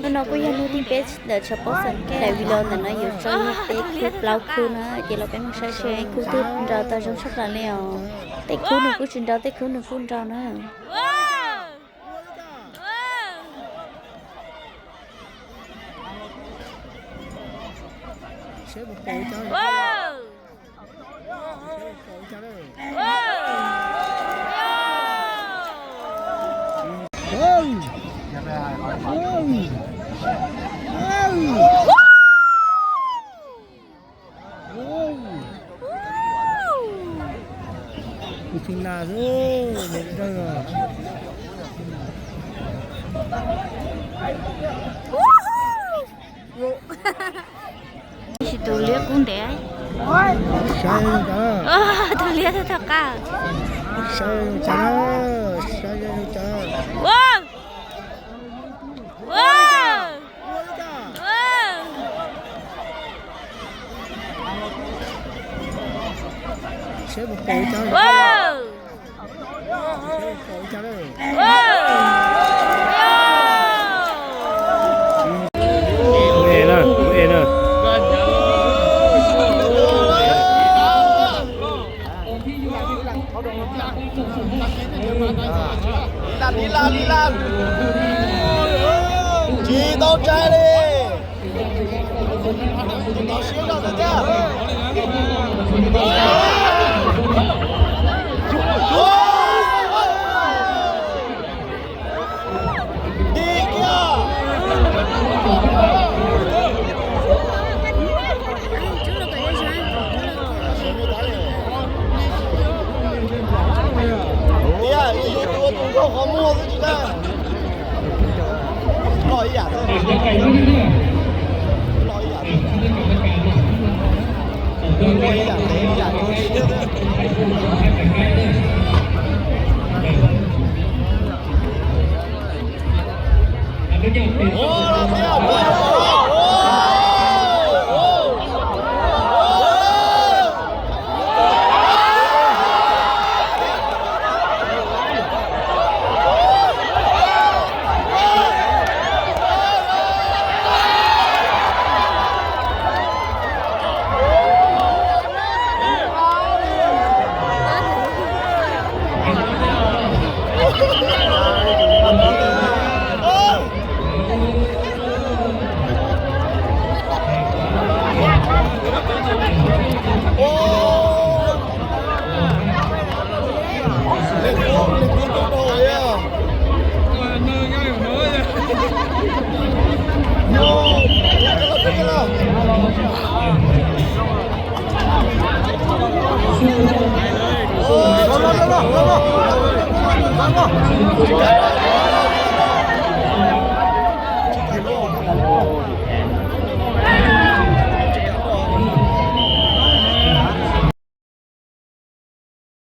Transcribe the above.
Hnub no kuj yog hnub thib peb ntawm tshav pob xeem, daim video ntawm no yuav tso yog peb khub plaub khub na, ces los peb mus saib seb khub twg nrau tau zoo tshaj plaws li os. Tej khub nws kuj tsis nrau, tej khub nws kuj nrau na. Tab sis tus liab kub ntev. Saib, tus liab thaj thaj qab. Saib, saib, saib. Li las, li las, li las. Tsis tau tsaig li. Tau siab zog tiag. Dim kiag. Tiag, yus tus ua tus nkauj qhov muag xwb tsis tag. Loj ib yam xwb. Loj ib yam xwb. Loj ib yam ntev ib yam siab xwb.